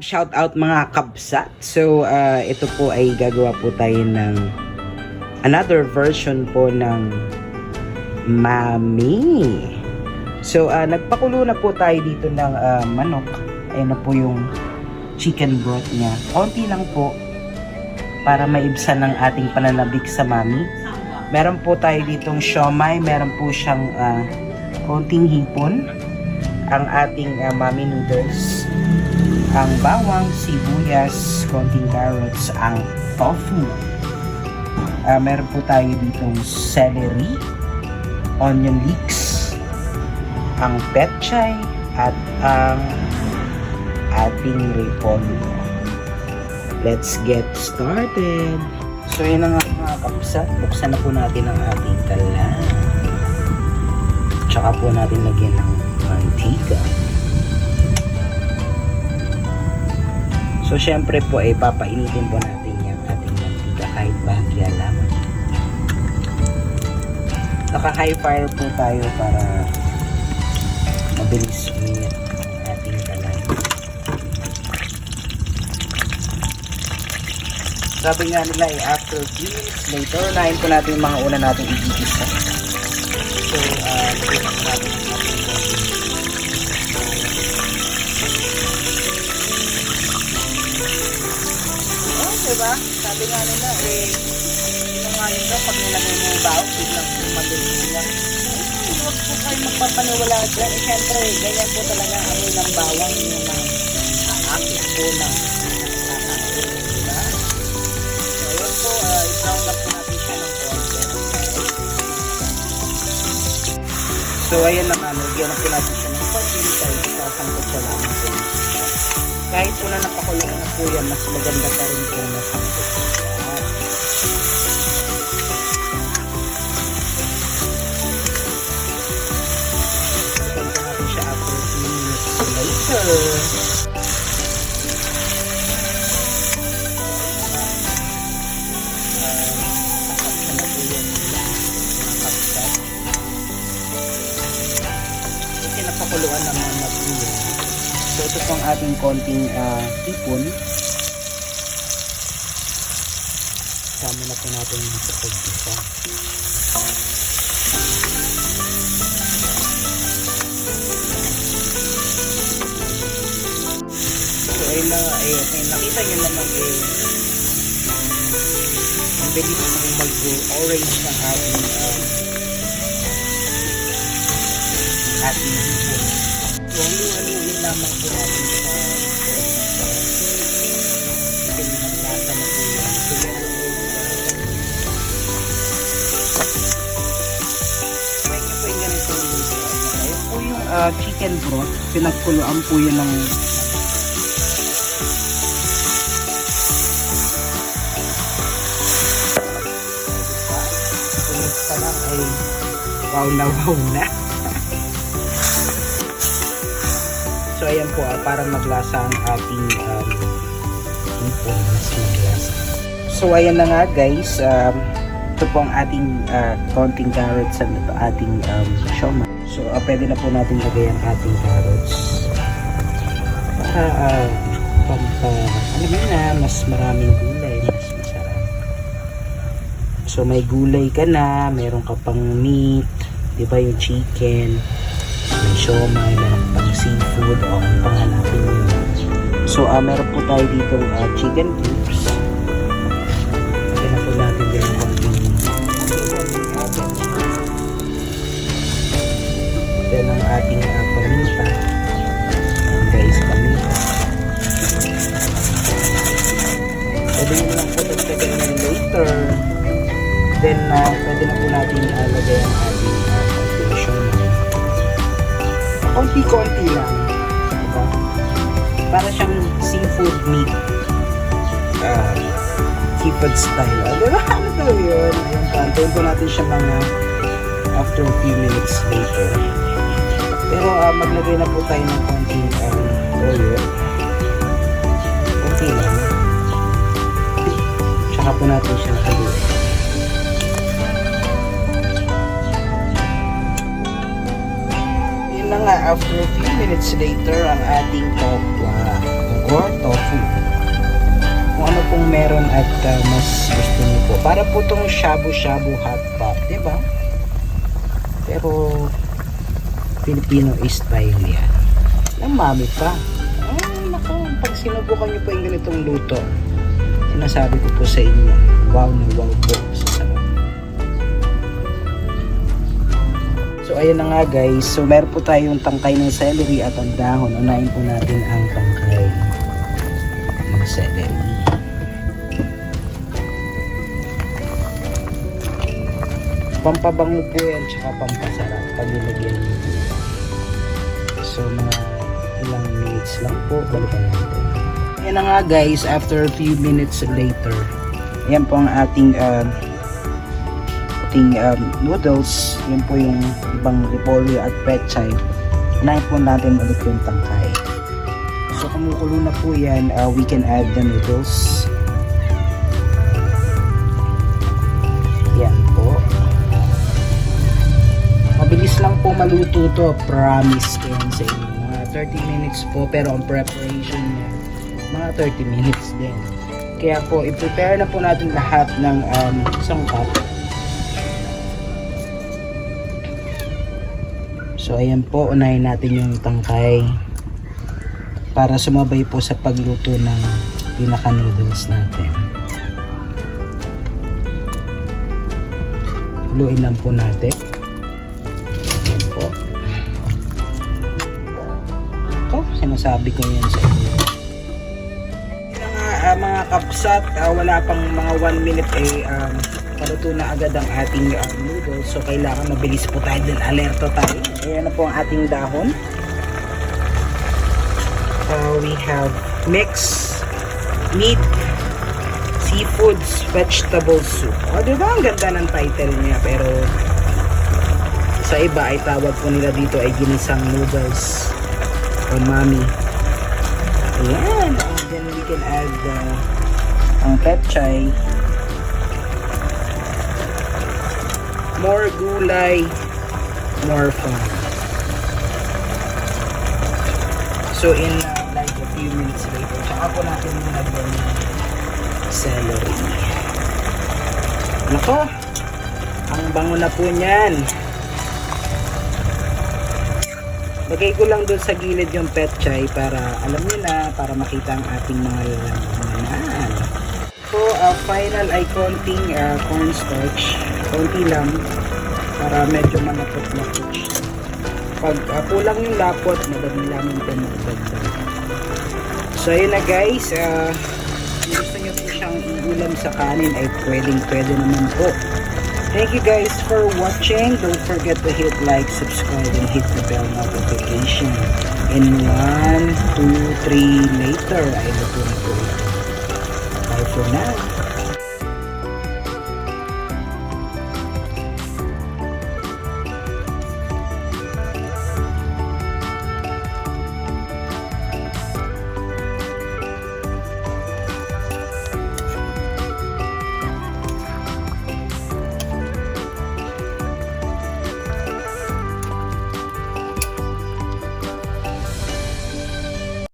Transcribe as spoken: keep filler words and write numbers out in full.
Shout out, mga kabsat. So, ah, ito po ay gagawa po tayo ng another version po ng mami. So, ah, nagpakulo na po tayo dito ng, ah, manok. Ayan na po yung chicken broth niya. Konti lang po para maibsan ang ating pananabik sa mami. Meron po tayo ditong siomai, meron po siyang, ah, konting hipon, ang ating, ah, mami noodles, ang bawang, sibuyas, konting carrots, ang tofu. Ah, meron po tayo ditong celery, onion leeks, ang petchay, at ang ating repolyo. Let's get started! So, yun na nga, mga kabsat. Buksan na po natin ang ating kalan. Tsaka po natin lagyan ng mantika. So, syempre po, ay papainitin po natin yung ating mantika kahit bahagya lamang. Naka-high fire po tayo para mabilis uminit ang ating kalan. Sabi nga nila, eh, after few minutes later, unahin po natin yung mga una nating igigisa. So, ah, lagyan po natin ang ating Oh, diba? Sabi nga nila, eh, sinungaling ka pag nilagay mo yung baon, biglang maluto yan. Ay, huwag po kayo magpapaniwala dyan. Eh, syempre, ganyan po talaga ang amoy ng bawang, yung mga aakit po ng, diba? So, yun po, ah, i-brown lang po natin siya ng konti. So, ayan na nga, lagyan na po natin siya ng paminta, isang kutsa lamang po. Kahit po na napakuluan na po yan, mas maganda pa rin kung masangkot po siya. Balikan po natin siya after few minutes later. Ah, kakapsa na po yan, mga kapsa. Kasi napakuluan naman na po yun. So, ito pong ating konting, ah, hipon. Sama na po natin sa paggisa. So, ayun na nga, eh, kung nakita nyo naman, eh, ang bilis nang mag-orange ng ating, ah, ating hipon. So, haluin lamang po natin sa kasi maglasa na po yan. So, meron po yung Try niyo po yung ganito, luto. Ayun po yung, ah, chicken broth. Pinagkuluan po yun ng Sunod pa lang ay wow na wow na. So, ayan po, ah, para maglasa ang ating, um, hipon, mas maglasa. So, ayan na nga, guys. Um, ito po ang ating, ah, konting carrots and ito ating, um, siomai. So, ah, pwede na po natin lagay ang ating carrots. Para, ah, pampa-, alam niyo na, mas maraming gulay, mas masarap. So, may gulay ka na, meron ka pang meat, di ba, yung chicken, may siomai, meron ka pang seafood, o ano pang hanapin mo. So, ah, meron po tayo ditong, ah, chicken cubes. Lagyan na po natin din ng konting Then, ang ating, ah, paminta. Ayan, guys, paminta. Pwede nyo lang po dagdagan yan later. Then, ah, pwede na po natin, ah, lagay ang ating, ah, konting siomai. Konti-konti lang. Diba? Para siyang seafood meat. Ah, seafood style. Ah, diba? Ano to yun? Ayan, pantayin po natin siya mga after a few minutes later. Pero, ah, maglagay na po tayo ng konting, um, toyo. Konti lang. Tsaka po natin siya haluin. Yun na nga, after a few minutes later, ang ating tokwa. Kung Or tofu. Kung ano pong meron at, ah, mas gusto niyo po. Para po tong shabu-shabu hot pot, di ba? Pero Filipino style yan. Ang mami pa. Ay, naku, pag sinubukan niyo po yung ganitong luto, sinasabi ko po sa inyo, wow na wow po sa sarap. So, ayan na nga, guys. So, meron po tayong tangkay ng celery at ang dahon. Unahin po natin ang tangkay ng celery. Pampabango po yan, tsaka pampasarap pag nilagyan niyo po. So, mga ilang minutes lang po, balikan natin. Ayan na nga, guys, after a few minutes later, ayan po ang ating, ah, ating, um, noodles. Yan po yung ibang repolyo at pechay. Unahin po natin ulit yung tangkay. So, kumukulo na po yan. Uh, we can add the noodles. Yan po. Mabilis lang po maluto to. Promise ko yan sa inyo. Mga thirty minutes po, pero ang preparation niya, mga thirty minutes din. Kaya po, i-prepare na po natin lahat ng, um, sangkap. So, ayan po, unahin natin yung tangkay para sumabay po sa pagluto ng pinaka-noodles natin. Haluin lang po natin. Ayan po. Ako, sinasabi ko yan sa inyo. Mga, ah, mga kabsat, ah, wala pang mga one minute, eh, um, maluto na agad ang ating, ah, noodles. So, kailangan mabilis po tayo din. Alerto tayo. Ayan na po ang ating dahon. Uh, we have mix meat, seafoods, vegetable soup. O, di ba? Ang ganda ng title niya. Pero sa iba ay tawag po nila dito ay ginisang noodles or mami. Ayan. And then we can add, uh, ang pechay. More gulay, more fun. So in, uh, like a few minutes later, tsaka po natin nilagyan yung celery. Nako, ang bango na po niyan. Lagay ko lang dun sa gilid yung pechay para alam niyo na, para makita ang ating mga laman. So, ah, final ay konting, ah, cornstarch. Konti lang para medyo malapot-lapot siya. Pag, ah, kulang yung lapot, madali lang yung magdagdag. So, yun na guys. Ah, kung gusto nyo po siyang iulam sa kanin ay pwedeng pwede naman po. Thank you guys for watching. Don't forget to hit like, subscribe, and hit the bell notification. In one, two, three later ay luto na po ito. Bye for now.